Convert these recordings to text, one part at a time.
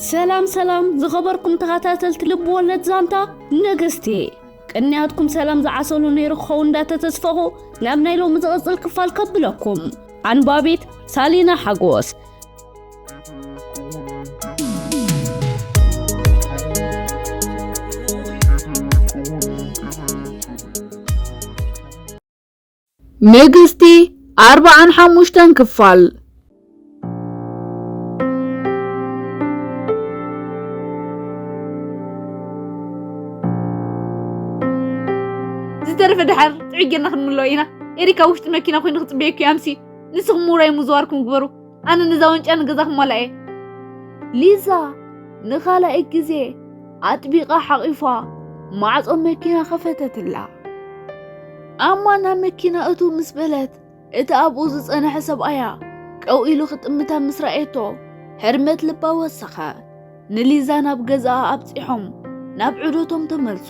ሰላም ሰላም ዝኸበርኩም ተኸታተልቲ ልብ ወለድ ዛንታ ንግስቲ፣ ቅንያትኩም ሰላም ዝዓሰሉ ነይሩ ክኸውን እንዳተተስፈኹ ናብ ናይ ሎሚ ዝቕጽል ክፋል ከብለኩም። ኣንባቢት ሳሊና ሓጎስ። ንግስቲ ኣርብዓን ሓሙሽተን ክፋል። ዝተረፈ ደሓር ጥዑይ ጌርና ክንምልኦ ኢና። ኤሪካ ውሽጢ መኪና ኮይኑ ክጽበየኪ ኣምሲ። ንስኹም ውራይ ምዝዋርኩም ግበሩ። ኣነ ነዛ ዋንጫ ንገዛ ክማላ እየ። ሊዛ ንኻልኣይ ግዜ ኣጥቢቓ ሓቒፋ ማዕጾ መኪና ከፈተትላ። ኣማ ናብ መኪና እትው ምስ በለት፣ እቲ ኣብኡ ዝጸንሐ ሰብኣያ ቀው ኢሉ ክጥምታ ምስ ረኣየቶ፣ ህርመት ልባ ወሰኸ። ንሊዛ ናብ ገዛኣ ኣብጺሖም ናብ ዑደቶም ተመልሱ።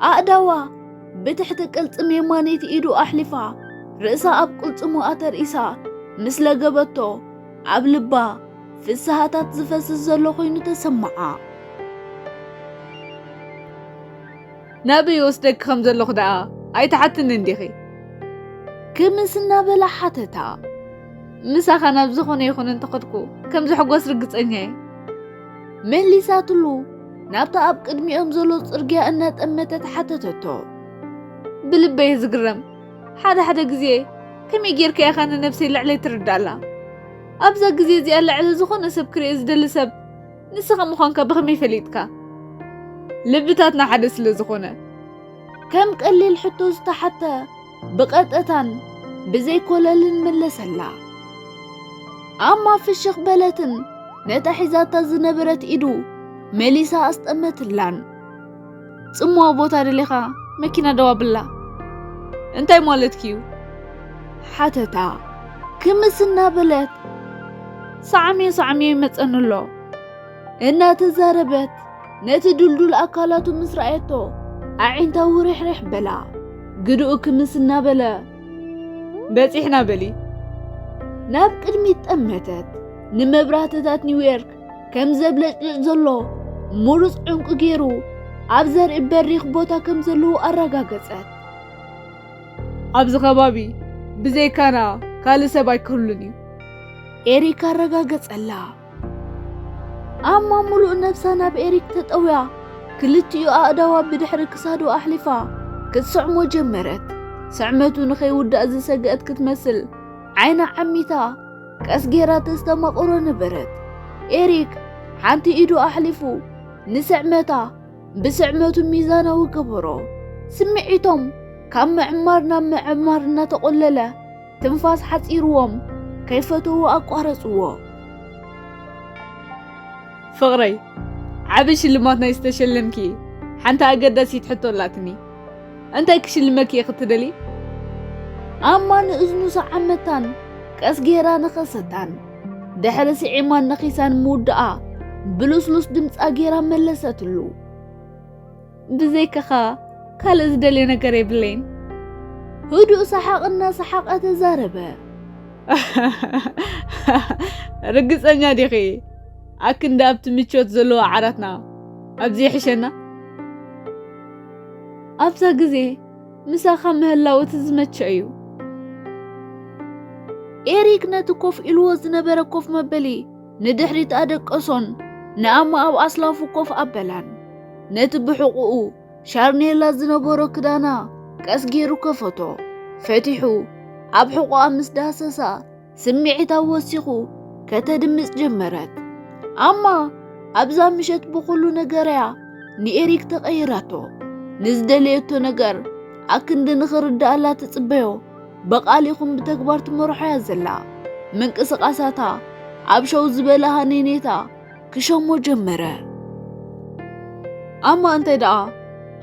ኣእዳዋ ብትሕቲ ቅልጽም የማነይቲ ኢዱ ኣሕሊፋ፣ ርእሳ ኣብ ቅልጽሙ ኣተርኢሳ ምስ ለገበቶ፣ ኣብ ልባ ፍስሃታት ዝፈስስ ዘሎ ኮይኑ ተሰምዓ። ናበይ ወስደኪ ከም ዘለኹ ደኣ ኣይትሓትንን ዲኺ? ክምስ እናበላ ሓተታ። ምሳኻ ናብ ዝኾነ ይኹን እንተኸድኩ ከም ዝሕጎስ ርግጸኛ እየ። መሊሳትሉ ናብታ ኣብ ቅድሚኦም ዘሎ ጽርግያ እናጠመተት ሓተተቶ። ብልበይ እየ ዝግረም። ሓደ ሓደ ግዜ ከመይ ጌርካ ኢኻ ንነብሰይ ልዕለይ ትርዳኣላ? ኣብዛ ግዜ እዚኣ ልዕሊ ዝኾነ ሰብ ክርኢ ዝደሊ ሰብ ንስኻ ምዃንካ ብኸመይ ፈሊጥካ? ልብታትና ሓደ ስለ ዝኾነ። ከም ቀሊል ሕቶ ዝተሓተ ብቐጠታን ብዘይ ኮለልን መለሰላ። ኣማ ፍሽኽ በለትን ነታ ሒዛታ ዝነበረት ኢዱ መሊሳ ኣስጠመትላን። ጽምዋ ቦታ ደሊኻ መኪና ደው ኣብላ። እንታይ ማለትኪ እዩ? ሓተታ። ክምስ እናበለት ሳዕምዮ ሳዕምዮ ይመጸኒ ኣሎ። እናተዛረበት ነቲ ድልዱል ኣካላቱ ምስ ረኣየቶ ኣዒንታ ውሪሕሪሕ በላ። ግድኡ ክምስ እናበለ በጺሕና በሊ። ናብ ቅድሚት ጠመተት። ንመብራህትታት ኒውዮርክ ከም ዘብለጭልጭ ዘሎ ምሩጽ ዕንቁ ገይሩ ኣብ ዘርኢ በሪኽ ቦታ ከም ዘለዉ ኣረጋገጸት። ኣብዚ ከባቢ ብዘይካና ካልእ ሰብ ኣይክህሉን እዩ። ኤሪክ ኣረጋገጸላ። ኣማ ምሉእ ነብሳ ናብ ኤሪክ ተጠውያ፣ ክልቲኡ ኣእዳዋ ብድሕሪ ክሳዱ ኣሕሊፋ ክትስዕሞ ጀመረት። ስዕመቱ ንኸይውዳእ ዝሰግአት ክትመስል ዓይና ዓሚታ ቀስ ጌራ ተስተማቕሮ ነበረት። ኤሪክ ሓንቲ ኢዱ ኣሕሊፉ ንስዕመታ ብስዕመቱ ሚዛናዊ ገበሮ። ስምዒቶም ካብ ምዕማር ናብ ምዕማር እናተቖለለ ትንፋስ ሓጺርዎም ከይፈተዉ ኣቋረጽዎ። ፍቕረይ፣ ዓቢ ሽልማት ናይ ዝተሸለምኪ ሓንቲ ኣገዳሲት ሕቶ ኣላትኒ። እንታይ ክሽልመኪ እየ ክትደሊ? ኣማ ንእዝኑ ሰዓመታን ቀስ ጌራ ነኸሰታን። ድሕሪ ስዒማን ነኺሳን ምውድኣ ብልስሉስ ድምጻ ጌራ መለሰትሉ። ብዘይካኻ ካልእ ዝደልዮ ነገር የብለይን። ህዱእ ሰሓቕ እናሰሓቐ ተዛረበ። ርግጸኛ ዲኺ? ኣክንዲ ኣብቲ ምቾት ዘለዎ ዓራትና ኣብዚ ይሕሸና? ኣብዛ ግዜ ምሳኻ ምህላው እቲ ዝመቸ እዩ። ኤሪክ ነቲ ኮፍ ኢልዎ ዝነበረ ኮፍ መበሊ ንድሕሪት ኣደቀሶን ንኣማ ኣብ ኣስላፉ ኮፍ ኣበላን። ነቲ ብሕቑኡ ሻርኔላ ዝነበሮ ክዳና ቀስ ገይሩ ከፈቶ። ፈቲሑ ኣብ ሕቖኣ ምስ ዳህሰሳ ስምዒታ ወሲኹ ከተድምጽ ጀመረት። ኣማ ኣብዛ ምሸት ብኹሉ ነገርያ ንኤሪክ ተቐይራቶ። ንዝደለየቶ ነገር ኣክንዲ ንኽርድኣላ ትጽበዮ፣ ብቓል ይኹን ብተግባር ትመርሖያ ዘላ። ምንቅስቓሳታ ኣብ ሸው ዝበለ ሃነይነይታ ክሸሞ ጀመረ። ኣማ እንታይ ደኣ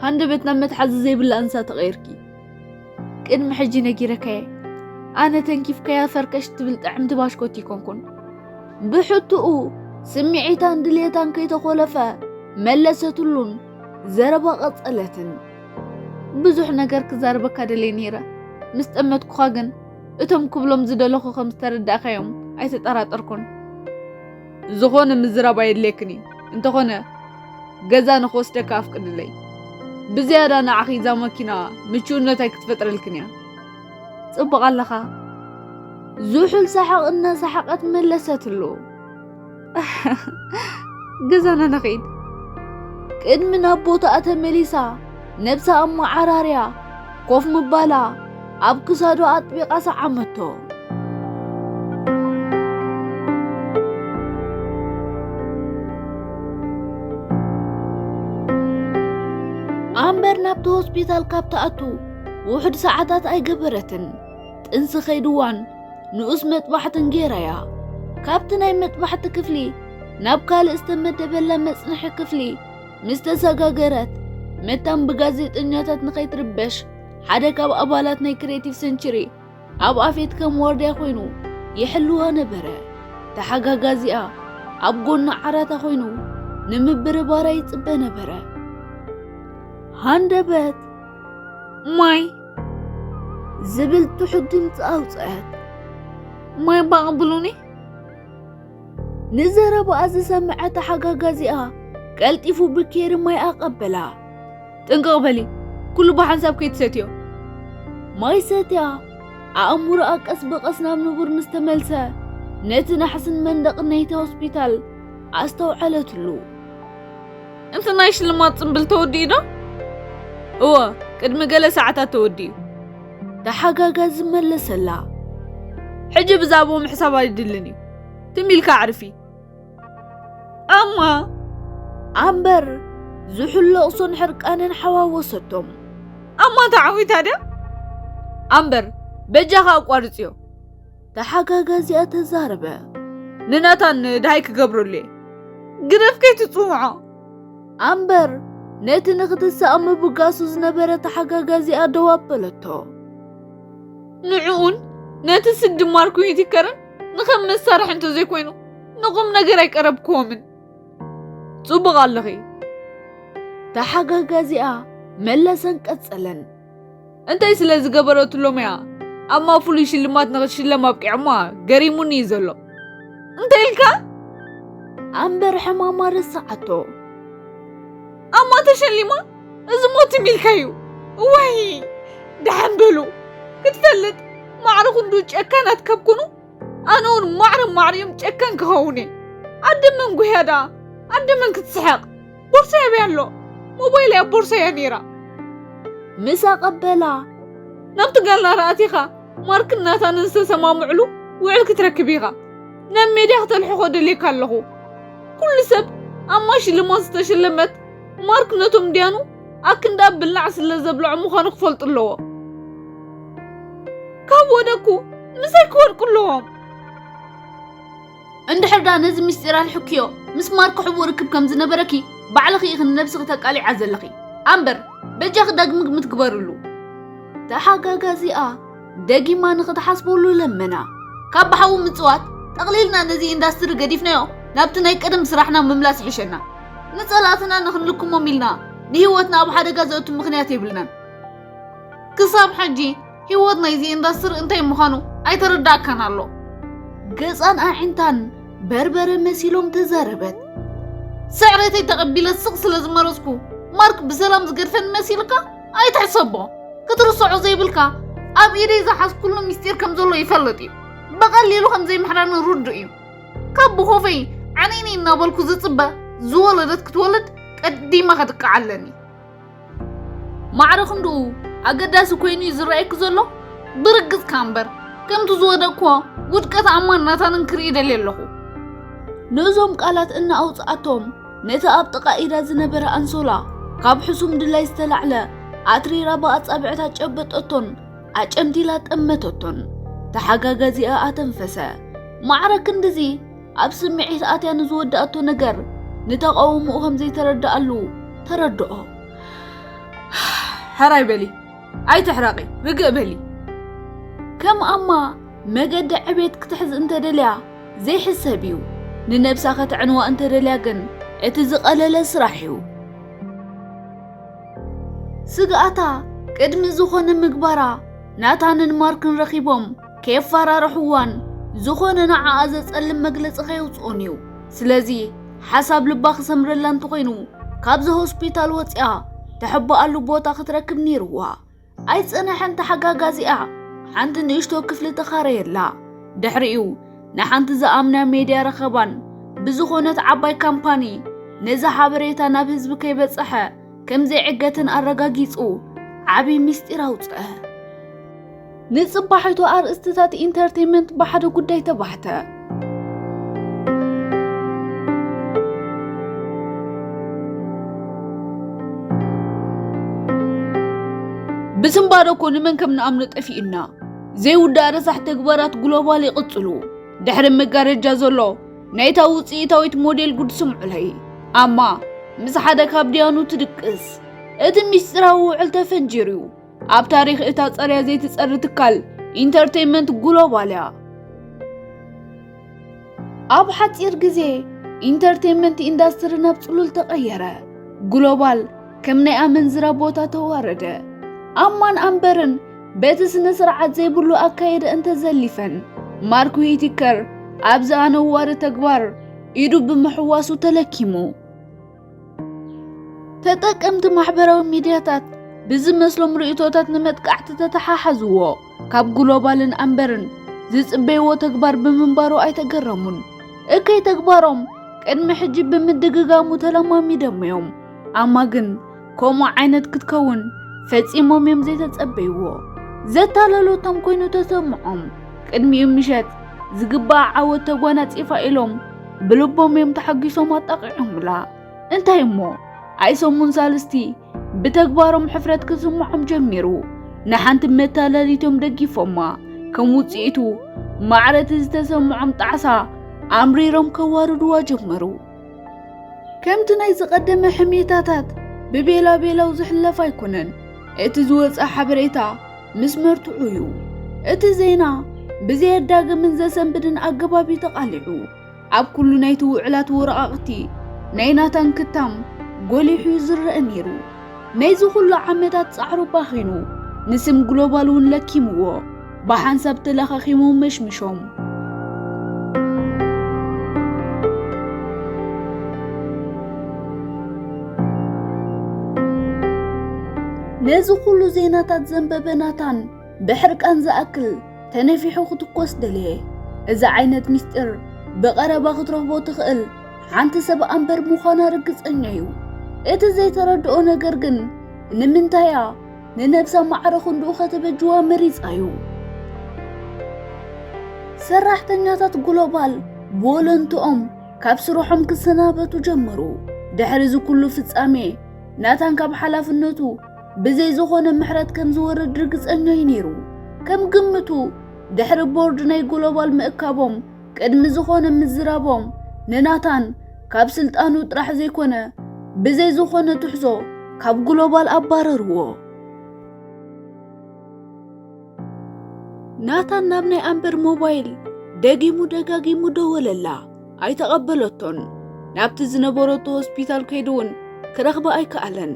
ሃንደበት ናብ መትሓዚ ዘይብላ እንስሳ ተቐይርኪ። ቅድሚ ሕጂ ነጊረካየ። ኣነ ተንኪፍካያ ፈርከሽ ትብል ጥዕምቲ ባሽኮቲ ኣይኮንኩን። ብሕትኡ ስምዒታን ድሌታን ከይተኾለፈ መለሰትሉን ዘረባ ቀጸለትን። ብዙሕ ነገር ክዛረበካ ደልየ ነይረ። ምስ ጠመትኩኻ ግን እቶም ክብሎም ዝደለኹ ከም ዝተረዳእካዮም ኣይተጠራጠርኩን። ዝኾነ ምዝራብ ኣየድልየክን እዩ። እንተኾነ ገዛ ንኽወስደካ ኣፍቅድለይ። ብዝያዳ ንዓኺ እዛ መኪና ምቹውነት ኣይክትፈጥረልክን እያ። ጽቡቕ ኣለኻ። ዝሑል ሰሓቕ እናሰሓቐት መለሰትሉ። ገዛና ንኺድ። ቅድሚ ናብ ቦታኣ ተመሊሳ ነብሳ ኣመዓራርያ ኮፍ ምባላ ኣብ ክሳዱ ኣጥቢቓ ሰዓመቶ። ኣምበር ናብቲ ሆስፒታል ካብ ትኣቱ ውሑድ ሰዓታት ኣይገበረትን። ጥንሲ ከይድዋን ንኡስ መጥባሕትን ጌራያ። ካብቲ ናይ መጥባሕቲ ክፍሊ ናብ ካልእ ዝተመደበላ መጽንሒ ክፍሊ ምስ ተሰጋገረት፣ መታን ብጋዜጠኛታት ንኸይትርበሽ ሓደ ካብ ኣባላት ናይ ክሬቲቭ ሰንቸሪ ኣብ ኣፌት ከም ዋርድያ ኮይኑ ይሕልዋ ነበረ። ተሓጋጋዚኣ ኣብ ጎና ዓራታ ኮይኑ ንምብርባራ ይጽበ ነበረ። ሃንደበት ማይ ዝብል ትሑት ድምፂ ኣውፅአት። ማይ ባቕብሉኒ። ንዘረባኣ ዝሰምዐ ተሓጋጋዚኣ ቀልጢፉ ብኬሪ ማይ ኣቐበላ። ጥንቅቕ በሊ፣ ኩሉ ብሓንሳብ ከይትሰትዮ። ማይ ሰትያ ኣእምሮኣ ቀስ ብቐስ ናብ ንቡር ምስ ተመልሰ፣ ነቲ ናሕስን መንደቕን ናይቲ ሆስፒታል ኣስተውዓለትሉ። እቲ ናይ ሽልማት ጽምብል ተወዲኡ ዶ? እወ፣ ቅድሚ ገለ ሰዓታት ተወዲኡ። ተሓጋጋዚ መለሰላ። ሕጂ ብዛዕባኡ ምሕሳብ ኣይድልን እዩ። ትም ኢልካ ኣዕርፊ። ኣማ ኣምበር ዝሑል ለቕሶን ሕርቃንን ሓዋወሰቶም። ኣማ ተዓዊታ ድያ? ኣምበር በጃኻ ኣቋርጽዮ። ተሓጋጋዚኣ ተዛረበ። ንናታን ድሃይ ክገብረሉ እየ። ግደፍ ከይትጽውዖ። ኣምበር ነቲ ንኽትስኣእ ምብጋሱ ዝነበረ ተሓጋጋዚኣ ደው ኣበለቶ። ንዕኡን ነቲ ስዲ ማርክ ዊቲከርን ንኸም መሳርሒ እንተዘይኮይኑ ንቑም ነገር ኣይቀረብክዎምን። ጽቡቕ ኣለኺ። ተሓጋጋዚኣ መለሰን ቀጸለን። እንታይ ስለ ዝገበረትሎም እያ ኣማ ፍሉይ ሽልማት ንኽትሽለም ኣብቂዖማ? ገሪሙኒ እዩ ዘሎ። እንታይ ኢልካ? ኣምበር ሕማማ ረስዓቶ። ኣማ ተሸሊማ? እዚ ሞ ትም ኢልካ እዩ። ወይ ደሓን በሉ። ክትፈልጥ ማዕረ ክንዱ ጨካናት ከብኩኑ ኣነ እውን ማዕረ ማዕረ እዮም ጨካን ክኸውን እየ። ኣደ መን ጉህያ ደኣ? ኣደ መን ክትስሕቕ? ቦርሳይ ኣበይ ኣሎ? ሞባይለይ ኣብ ቦርሳይ እያ ነይራ። ምስ ኣቐበላ ናብቲ ጋላሪ ኣቲኻ ማርክን ናታንን ዝተሰማምዕሉ ውዕል ክትረክብ ኢኻ። ናብ ሜድያ ክተልሕኾ ደልየካ ኣለኹ። ኩሉ ሰብ ኣማ ሽልማት ዝተሸለመት ማርክ ነቶም ድያኑ ኣክንዳ ብላዕ ስለ ዘብልዖ ምዃኑ ክፈልጡ ኣለዎ። ካብ ወደኩ ምሳይ ክወድቁ ኣለዎም። እንድሕር ዳ ነዚ ምስጢር ኣልሕክዮ ምስ ማርክ ሕቡእ ርክብ ከም ዝነበረኪ ባዕልኺ ኢኺ ንነብስኺ ተቃሊዓ ዘለኺ። ኣምበር በጃኺ ዳግም ግምት ግበርሉ። ተሓጋጋዚኣ ደጊማ ንኽትሓስበሉ ለመና። ካብ ብሓዊ ምጽዋት ጠቕሊልና ነዚ ኢንዳስትሪ ገዲፍናዮ ናብቲ ናይ ቀደም ስራሕና ምምላስ ይሕሸና። ንጸላእትና ንኽንልክሞም ኢልና ንህይወትና ኣብ ሓደጋ ዘእቱ ምኽንያት የብልናን። ክሳብ ሕጂ ህይወት ናይዚ ኢንዳስትሪ እንታይ ምዃኑ ኣይተረዳእካን ኣሎ። ገጻን ኣዒንታን በርበረ መሲሎም ተዛረበት። ስዕረተይ ተቐቢለ ስቕ ስለ ዝመረጽኩ ማርክ ብሰላም ዝገድፈኒ መሲልካ? ኣይትሕሰቦ። ክትርስዖ ዘይብልካ ኣብ ኢደይ ዝሓዝኩሉ ምስጢር ከም ዘሎ ይፈልጥ እዩ። ብቐሊሉ ከም ዘይምሕረኒ ርዱእ እዩ። ካብ ብኾፈይ ዓነይነይ እናበልኩ ዝጽበ ዝወለደት ክትወልድ ቀዲማ ከድቅዓ ኣለኒ። ማዕረ ክንድኡ ኣገዳሲ ኮይኑ እዩ ዝረኣየኪ ዘሎ? ብርግጽካ እምበር ከምቲ ዝወደቅክዎ ውድቀት ኣማን ናታንን ክርኢ ደልየ ኣለኹ። ነዞም ቃላት እናኣውጽኣቶም ነቲ ኣብ ጥቓ ኢዳ ዝነበረ ኣንሶላ ካብ ሕሱም ድላይ ዝተላዕለ ኣትሪራ ብኣጻብዕታ ጨበጠቶን ኣጨምቲላ ጠመተቶን። ተሓጋጋዚኣ ኣተንፈሰ። ማዕረ ክንድዚ ኣብ ስምዒት ኣትያ ንዝወዳእቶ ነገር ንተቓውሞኡ ከም ዘይተረድኣሉ ተረድኦ። ሕራይ በሊ፣ ኣይትሕረቒ፣ ርግእ በሊ። ከም ኣማ መገዲ ዕቤት ክትሕዝ እንተደልያ ዘይሕሰብ እዩ። ንነብሳ ከተዕንዋ እንተደልያ ግን እቲ ዝቐለለ ስራሕ እዩ። ስግኣታ ቅድሚ ዝኾነ ምግባራ ናታንን ማርክን ረኺቦም ከየፈራርሕዋን ዝኾነ ንዓኣ ዘጸልም መግለጺ ከየውጽኡን እዩ። ስለዚ ሓሳብ ልባ ክሰምረላ እንተኾይኑ፣ ካብዚ ሆስፒታል ወፂኣ ተሕበኣሉ ቦታ ክትረክብ ነይርዋ። ኣይፀነሐን፣ ተሓጋጋዚኣ ሓንቲ ንእሽቶ ክፍሊ ተኻረየላ። ድሕሪኡ ንሓንቲ ዝኣምና ሜድያ ረኸባን ብዝኾነት ዓባይ ካምፓኒ ነዚ ሓበሬታ ናብ ህዝቢ ከይበፀሐ ከም ዘይዕገትን ኣረጋጊፁ ዓብዪ ምስጢር ኣውፅአ። ንጽባሒቱ ኣርእስትታት ኢንተርቴይንመንት ብሓደ ጉዳይ ተባሕተ። ብስንባደ እኮ ንመን ከም ንኣምኖ ጠፊኡና። ዘይውዳእ ረሳሕ ተግባራት ግሎባል ይቕጽሉ። ድሕሪ መጋረጃ ዘሎ ናይታ ውጽኢታዊት ሞዴል ጉድ ስምዑለይ። ኣማ ምስ ሓደ ካብ ድያኑ ትድቅስ። እቲ ምስጢራዊ ውዕል ተፈንጂሩ እዩ። ኣብ ታሪኽ እታ ጸርያ ዘይትጸሪ ትካል ኢንተርቴይንመንት ግሎባል እያ። ኣብ ሓጺር ግዜ ኢንተርቴይንመንት ኢንዳስትሪ ናብ ጽሉል ተቐየረ። ግሎባል ከም ናይ ኣመንዝራ ቦታ ተዋረደ። ኣማን ኣምበርን በቲ ስነ ስርዓት ዘይብሉ ኣካየደ እንተዘሊፈን፣ ማርክ ዊቲከር ኣብዚ ኣነዋሪ ተግባር ኢዱ ብምሕዋሱ ተለኪሙ። ተጠቀምቲ ማሕበራዊ ሚድያታት ብዝመስሎም ርእይቶታት ንመጥቃዕቲ ተተሓሓዝዎ። ካብ ግሎባልን ኣምበርን ዝጽበይዎ ተግባር ብምንባሩ ኣይተገረሙን። እከይ ተግባሮም ቅድሚ ሕጂ ብምድግጋሙ ተለማሚዶም እዮም። ኣማ ግን ከምኡ ዓይነት ክትከውን ፈጺሞም እዮም ዘይተጸበይዎ። ዘታለለቶም ኮይኑ ተሰምዖም። ቅድሚኡ ምሸት ዝግባእ ዓወት ተጓናጺፋ ኢሎም ብልቦም እዮም ተሓጒሶም ኣጣቒዖምላ። እንታይ እሞ ኣይሰሙን ሳልስቲ ብተግባሮም ሕፍረት ክስምዖም ጀሚሩ። ንሓንቲ መታለሊቶም ደጊፎማ። ከም ውጽኢቱ ማዕረቲ ዝተሰምዖም ጣዕሳ ኣምሪሮም ከዋርድዋ ጀመሩ። ከምቲ ናይ ዝቐደመ ሕሜታታት ብቤላ ቤላው ዝሕለፍ ኣይኮነን። እቲ ዝወጸ ሓበሬታ ምስ መርትዑ እዩ። እቲ ዜና ብዘየዳግምን ዘሰንብድን ኣገባብ እዩ ተቓሊዑ። ኣብ ኩሉ ናይቲ ውዕላት ወረቓቕቲ ናይ ናታን ክታም ጎሊሑ እዩ ዝረአ ነይሩ። ናይዚ ኩሉ ዓመታት ጻዕሩ ባኺኑ፣ ንስም ግሎባል እውን ለኪምዎ፣ ብሓንሳብ ተለኻኺሞም መሽምሾም። ነዚ ኩሉ ዜናታት ዘንበበ ናታን ብሕርቃን ዝኣክል ተነፊሑ ክትኮስ ደለየ። እዚ ዓይነት ምስጢር ብቐረባ ክትረኽቦ ትኽእል ሓንቲ ሰብ ኣምበር ምዃና ርግጸኛ እዩ። እቲ ዘይተረድኦ ነገር ግን ንምንታያ ንነብሳ ማዕረ ክንድኡ ከተበጅዋ መሪጻ እዩ። ሰራሕተኛታት ግሎባል ብወለንትኦም ካብ ስርሖም ክሰናበቱ ጀመሩ። ድሕሪ እዚ ኩሉ ፍጻሜ ናታን ካብ ሓላፍነቱ ብዘይ ዝኾነ ምሕረት ከም ዝወርድ ርግጸኛ እዩ ነይሩ። ከም ግምቱ ድሕሪ ቦርድ ናይ ግሎባል ምእካቦም ቅድሚ ዝኾነ ምዝራቦም ንናታን ካብ ስልጣኑ ጥራሕ ዘይኮነ ብዘይ ዝኾነ ትሕዞ ካብ ግሎባል ኣባረርዎ። ናታን ናብ ናይ ኣምበር ሞባይል ደጊሙ ደጋጊሙ ደወለላ፣ ኣይተቐበለቶን። ናብቲ ዝነበረቶ ሆስፒታል ከይዱ እውን ክረኽባ ኣይከኣለን።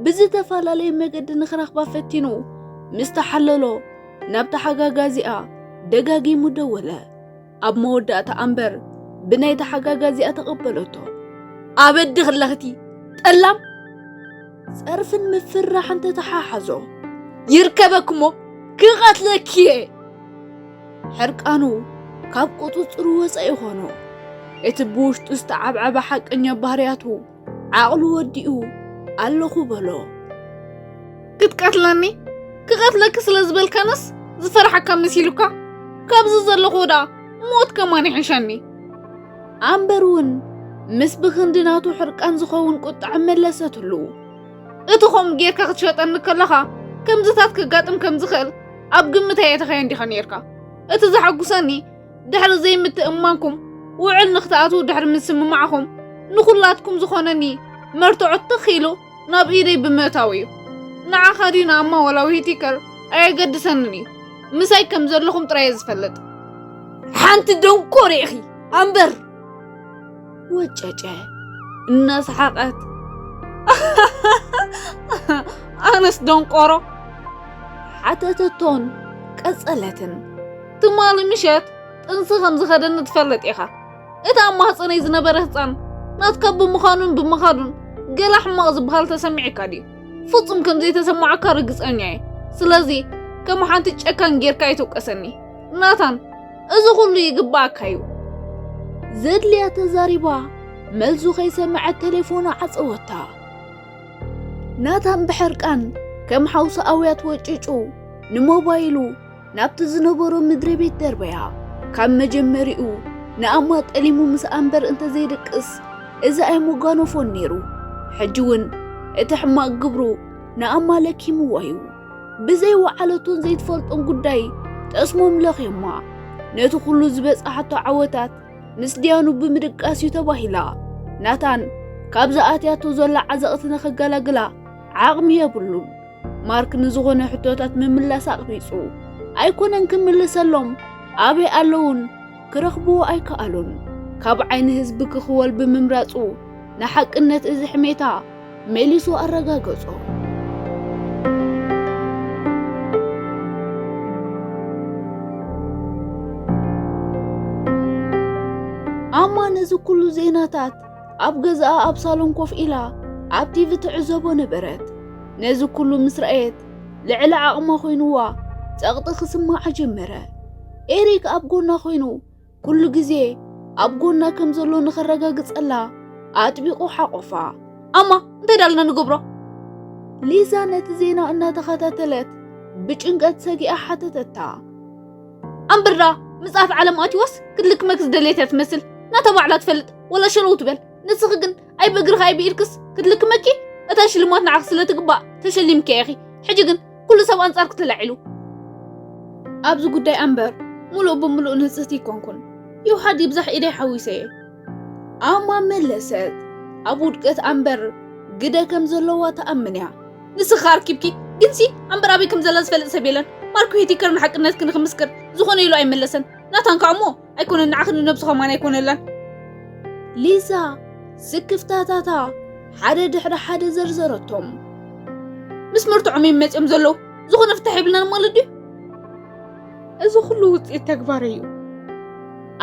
ብዝተፈላለየ መገዲ ንኽረኽባ ፈቲኑ ምስ ተሓለሎ ናብ ተሓጋጋዚኣ ደጋጊሙ ደወለ። ኣብ መወዳእታ ኣምበር ብናይ ተሓጋጋዚኣ ተቐበለቶ። ኣበዲ ክለኽቲ ጠላም ጸርፍን ምፍርራሕን ተተሓሓዞ። ይርከበክሞ ክቐትለኪ እየ። ሕርቃኑ ካብ ቁጽጽሩ ወጻኢ ኾኖ። እቲ ብውሽጡ ዝተዓብዓበ ሓቀኛ ባህርያቱ ዓቕሉ ወዲኡ ኣለኹ በሎ። ክትቀትለኒ? ክቐትለኪ ስለ ዝበልካንስ ዝፈርሓካ መሲሉካ? ካብዚ ዘለኹ ደኣ ሞት ከማን ይሕሸኒ። ኣምበር እውን ምስ ብኽንዲ ናቱ ሕርቃን ዝኸውን ቁጥዐ መለሰትሉ። እቲ ኸም ጌርካ ክትሸጠኒ ከለኻ ከምዝታት ከጋጥም ከም ዝኽእል ኣብ ግምተይ ኣይተኸየን ዲኻ ኔርካ? እቲ ዘሐጉሰኒ ድሕሪ ዘይምትእምማንኩም ውዕል ንኽትኣትዉ ድሕሪ ምስምማዕኹም ንኹላትኩም ዝኾነኒ መርትዖ ትኽ ኢሉ ናብ ኢደይ ብምእታው እዩ። ንዓኻ ድዩ ንኣማ ወላ ዊቲከር ኣየገድሰንን እዩ። ምሳይ ከም ዘለኹም ጥራይ እየ ዝፈልጥ። ሓንቲ ደንቆሮ ኢኺ ኣምበር። ወጨጨ እናሰሓቐት ኣነስ ደንቆሮ ሓተተቶን ቀጸለትን። ትማሊ ምሸት ጥንሲ ከም ዝኸደኒ ትፈልጥ ኢኻ። እቲ ኣብ ማህጸነይ ዝነበረ ህጻን ናትካ ብምዃኑን ብምኻዱን ገላ ሕማቕ ዝበሃል ተሰሚዕካ ድዩ? ፍጹም ከም ዘይተሰማዓካ ርግጸኛ እየ። ስለዚ ከም ሓንቲ ጨካን ጌርካ ኣይትውቀሰኒ። ናታን፣ እዚ ኩሉ ይግባኣካ እዩ። ዘድልያ ተዛሪባ፣ መልሱ ከይሰመዐት ቴሌፎና ዓጸወታ። ናታን ብሕርቃን ከም ሓውሲ ኣውያት ወጭጩ ንሞባይሉ ናብቲ ዝነበሮ ምድሪ ቤት ደርበያ። ካብ መጀመሪኡ ንኣማ ጠሊሙ ምስ ኣምበር እንተዘይድቅስ እዚ ኣይምጓነፎን ነይሩ። ሕጂ እውን እቲ ሕማቕ ግብሩ ንኣማ ለኪምዋ እዩ። ብዘይ ወዓለቱን ዘይትፈልጦን ጉዳይ ጠስሞም ለኺዮማ። ነቲ ኩሉ ዝበጻሓቶ ዓወታት ምስ ድያኑ ብምድቃስ እዩ ተባሂላ። ናታን ካብዛ ኣትያቶ ዘላ ዓዘቕቲ ንኸገላግላ ዓቕሚ የብሉን። ማርክ ንዝኾነ ሕቶታት ምምላስ ኣቕቢጹ። ኣይኮነን ክምልሰሎም፣ ኣበይ ኣለዉን ክረኽብዎ ኣይከኣሉን። ካብ ዓይኒ ህዝቢ ክኽወል ብምምራጹ ንሓቅነት እዚ ሕሜታ መሊሱ ኣረጋገጾ። ኣማ ነዚ ኩሉ ዜናታት ኣብ ገዛኣ ኣብ ሳሎን ኮፍ ኢላ ኣብ ቲቪ ትዕዘቦ ነበረት። ነዚ ኩሉ ምስ ረኣየት ልዕሊ ዓቕማ ኮይንዋ ጸቕጢ ክስምዓ ጀመረ። ኤሪክ ኣብ ጎና ኮይኑ ኩሉ ግዜ ኣብ ጎና ከም ዘሎ ንኸረጋግጸላ ኣጥቢቑ ሓቖፋ። ኣማ፣ እንታይ ዳልና ንገብሮ? ሊዛ ነቲ ዜና እናተኸታተለት ብጭንቀት ሰጊኣ ሓተተታ። ኣምበር ደኣ ምጽኣት ዓለም ኣትይዋስ ክትልክመክ ዝደለየት እያ ትመስል። ናታ ባዕላ ትፈልጥ፣ ወላ ሸለው ትበል። ንስኺ ግን ኣይ ብእግርኺ ኣይ ብኢድክስ ክትልክመኪ፣ እታ ሽልማት ንዓኺ ስለ ትግባእ ተሸሊምኪ ኢኺ። ሕጂ ግን ኩሉ ሰብ ኣንጻርኪ ተላዒሉ። ኣብዚ ጉዳይ ኣምበር ምሉእ ብምሉእ ንጽህቲ ኣይኮንኩን። ይውሓድ ይብዛሕ ኢደይ ሓዊሰ እየ። ኣማ መለሰት። ኣብ ውድቀት ኣምበር ግደ ከም ዘለዋ ትኣምን እያ። ንስኻ ኣርኪብኪ፣ ግንሲ ኣምበር ኣበይ ከም ዘላ ዝፈልጥ ሰብ የለን። ማርክ ሄቲከር ንሓቅነትኪ ንኽምስክር ዝኾነ ኢሉ ኣይመለሰን። ናታን ከኣ እሞ ኣይኮነን ንዓኺ ንነብሱ ከማን ኣይኮነላን። ሊዛ ስክፍታታታ ሓደ ድሕሪ ሓደ ዘርዘረቶም። ምስ መርትዖም እዮም መጺኦም ዘለዉ። ዝኾነ ፍታሕ የብልናን ማለት ድዩ? እዚ ኩሉ ውጽኢት ተግባረይ እዩ።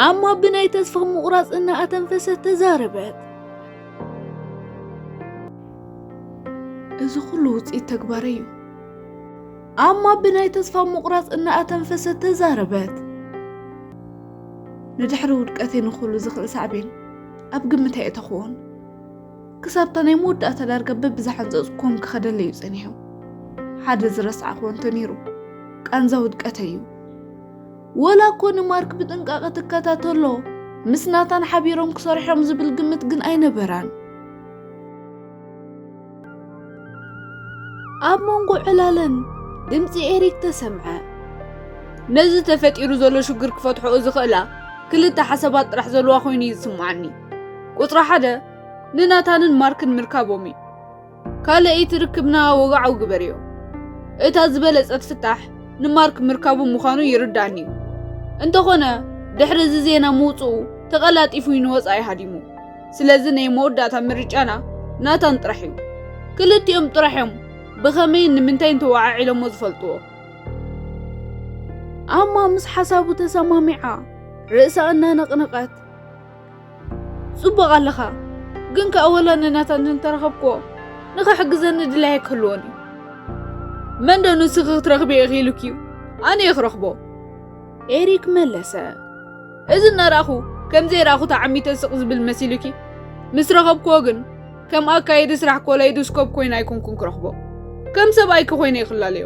ኣማ ብናይ ተስፋ ምቑራጽ እናኣተንፈሰት ተዛረበት። እዚ ኩሉ ውጽኢት ተግባረይ እዩ። ኣማ ብናይ ተስፋ ምቑራጽ እናኣተንፈሰት ተዛረበት። ንድሕሪ ውድቀተይ ንኹሉ ዝኽእል ሳዕቤን ኣብ ግምት ኣየእተኽዎን። ክሳብታ ናይ መወዳእታ ዳርጋ በብዝሓ ህንጸጽ ኮን ክኸደለይ እዩ ጸኒሑ። ሓደ ዝረሳዕኽዎ እንተነይሩ፣ ቃንዛ ውድቀተይ እዩ። ወላ እኮ ንማርክ ብጥንቃቐ ትከታተሎ፣ ምስ ናታን ሓቢሮም ክሰርሖም ዝብል ግምት ግን ኣይነበራን። ኣብ መንጎ ዕላለን ድምጺ ኤሪክ ተሰምዐ። ነዚ ተፈጢሩ ዘሎ ሽግር ክፈትሖ ዝኽእላ ክልተ ሓሳባት ጥራሕ ዘለዋ ኮይኑ እዩ ዝስምዓኒ። ቁጽሪ ሓደ ንናታንን ማርክን ምርካቦም እዩ። ካልኣይቲ ርክብና ወግዓዊ ግበርዮ። እታ ዝበለጸት ፍታሕ ንማርክ ምርካቡ ምዃኑ ይርዳኒ እዩ። እንተኾነ ድሕሪ እዚ ዜና ምውጽኡ ተቐላጢፉ እዩ ንወጻኢ ሃዲሙ። ስለዚ ናይ መወዳእታ ምርጫና ናታን ጥራሕ እዩ። ክልቲኦም ጥራሕ እዮም ብኸመይን ንምንታይን ተወዓዒሎሞ ዝፈልጥዎ። ኣማ ምስ ሓሳቡ ተሰማሚዓ ርእሳ እናነቕነቐት፣ ጽቡቕ ኣለኻ፣ ግን ከኣ ወላ ንናታን እንተረኸብክዎ ንኽሕግዘኒ ድላይ ኣይክህልዎን እዩ። መን ዶ ንስኺ ክትረኽቢ ኢኺ ኢሉኪ እዩ? ኣነ እየ ክረኽቦ። ኤሪክ መለሰ። እዚ እናረኣኹ ከም ዘይረኣኹ ተዓሚተ ስቕ ዝብል መሲሉኪ? ምስ ረኸብክዎ ግን ከም ኣካየዲ ስራሕ ኮለይዶስኮፕ ኮይነ ኣይኮንኩን ክረኽቦ። ከም ሰብኣይኪ ኮይነ እየ ክላለዮ።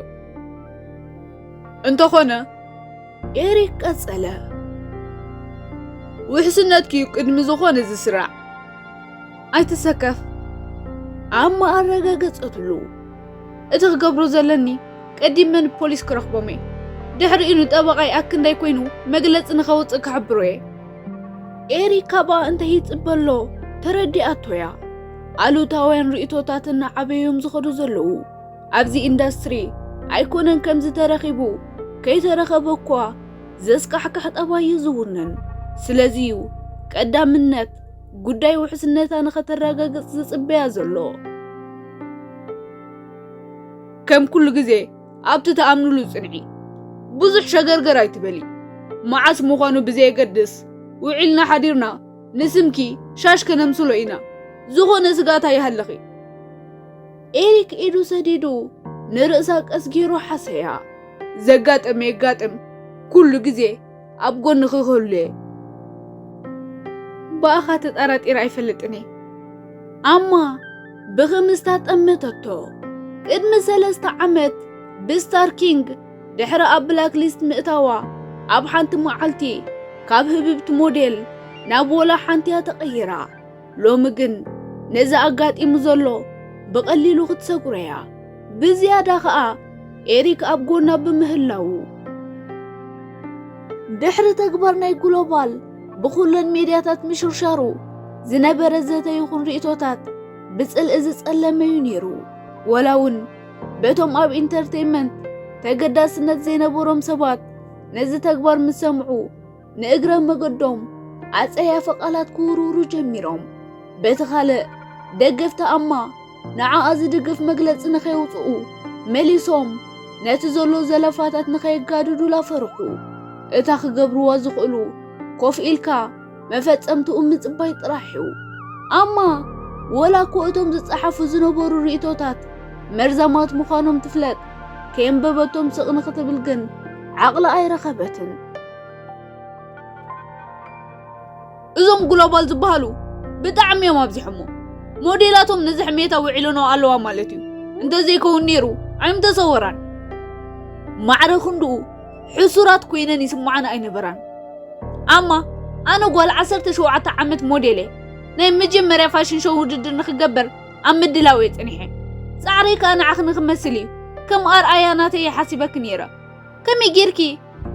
እንተኾነ፣ ኤሪክ ቀጸለ። ውሕስነትኪ እዩ ቅድሚ ዝኾነ ዝስራዕ። ኣይትሰከፍ። ኣማ ኣረጋገጸትሉ። እቲ ክገብሮ ዘለኒ ቀዲመ ንፖሊስ ክረኽቦም እየ። ድሕሪኡ ንጠበቓይ ኣክንዳይ ኮይኑ መግለጺ ንኸውጽእ ክሕብሮ እየ። ኤሪክ ካብኣ እንታይ ይጽበ ኣሎ ተረዲኣቶ እያ። ኣሉታውያን ርእይቶታት እናዓበዩ እዮም ዝኸዱ ዘለዉ። ኣብዚ ኢንዳስትሪ ኣይኮነን ከምዚ ተረኺቡ፣ ከይተረኸበ እኳ ዘስካሕክሕ ጠባይ እዩ ዝውንን። ስለዚ እዩ ቀዳምነት ጉዳይ ውሕስነታ ንኸተረጋግጽ ዝጽበያ ዘሎ። ከም ኩሉ ግዜ ኣብቲ ትኣምንሉ ጽንዒ። ብዙሕ ሸገርገር ኣይትበሊ። መዓስ ምዃኑ ብዘየገድስ፣ ውዒልና ሓዲርና ንስምኪ ሻሽ ከነምስሎ ኢና። ዝኾነ ስጋት ኣይሃለኺ። ኤሪክ ኢዱ ሰዲዱ ንርእሳ ቀስ ገይሩ ሓሰያ። ዘጋጠመ የጋጥም፣ ኩሉ ግዜ ኣብ ጎንኺ ክህሉ እየ። ብኣኻ ተጠራጢረ ኣይፈልጥን እየ። ኣማ ብኽምስታ ጠመተቶ። ቅድሚ ሰለስተ ዓመት ብስታር ኪንግ ድሕሪ ኣብ ብላክ ሊስት ምእታዋ፣ ኣብ ሓንቲ መዓልቲ ካብ ህብብቲ ሞዴል ናብ ወላ ሓንቲ እያ ተቐይራ። ሎሚ ግን ነዚ ኣጋጢሙ ዘሎ ብቐሊሉ ክትሰጉሮ እያ። ብዝያዳ ኸኣ ኤሪክ ኣብ ጎና ብምህላዉ። ድሕሪ ተግባር ናይ ግሎባል ብኹለን ሜድያታት ምሽርሻሩ ዝነበረ ዘተ ይኹን ርእይቶታት ብጽልኢ ዝጸለመ እዩ ነይሩ። ወላ እውን በቶም ኣብ ኢንተርቴይንመንት ተገዳስነት ዘይነበሮም ሰባት ነዚ ተግባር ምስ ሰምዑ ንእግረ መገዶም ኣጸያፊ ቃላት ክውርውሩ ጀሚሮም። በቲ ካልእ ደገፍቲ ኣማ ንዓኣ ዝድግፍ መግለጺ ንኸየውጽኡ መሊሶም ነቲ ዘሎ ዘለፋታት ንኸየጋድዱላ ፈርሑ። እታ ክገብርዋ ዝኽእሉ ኮፍ ኢልካ መፈጸምትኡ ምጽባይ ጥራሕ እዩ። ኣማ ወላ እኮ እቶም ዝጸሓፉ ዝነበሩ ርእይቶታት መርዛማት ምዃኖም ትፍለጥ ከየንበበቶም ስቕ ንኽትብል ግን ዓቕሊ ኣይረኸበትን። እዞም ግሎባል ዝበሃሉ ብጣዕሚ እዮም ኣብዚሖሞ። ሞዴላቶም ነዚ ሕሜታ ውዒለኖ ኣለዋ ማለት እዩ። እንተዘይከውን ነይሩ ኣይምተሰወራን። ማዕረ ክንድኡ ሕሱራት ኮይነን ይስምዓን ኣይነበራን። ኣማ ኣነ ጓል ዓሰርተ ሸውዓተ ዓመት ሞዴል እየ። ናይ መጀመርያ ፋሽን ሾው ውድድር ንክገበር ኣብ ምድላው እየ ጸኒሐ። ጻዕረይ ከኣ ንዓኺ ንክመስል እዩ። ከም ኣርኣያ ናተይ እየ ሓሲበኪ ነይረ። ከመይ ጌርኪ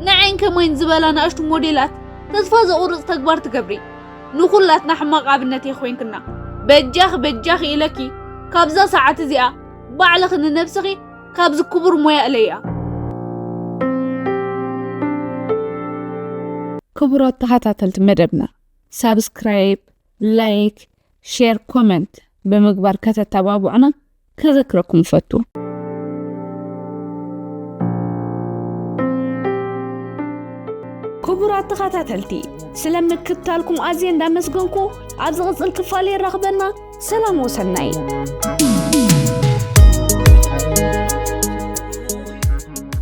ንዓይን ከማይን ዝበላ ንኣሽቱ ሞዴላት ተስፋ ዘቑርጽ ተግባር ትገብሪ? ንኹላትና ሕማቕ ኣብነት ኢኺ ኮይንክና። በጃኺ በጃኺ ኢለኪ ካብዛ ሰዓት እዚኣ ባዕልኺ ንነብስኺ ካብዚ ክቡር ሞያ እለያ። ክቡራት ተኸታተልቲ መደብና ሳብስክራይብ፣ ላይክ፣ ሼር፣ ኮመንት ብምግባር ከተተባብዑና ከዘክረኩም እፈቱ። ክቡራት ተኸታተልቲ ስለ ምክትታልኩም ኣዝየ እንዳመስገንኩ ኣብ ዝቕጽል ክፋል የራኽበና። ሰላም ወሰናይ።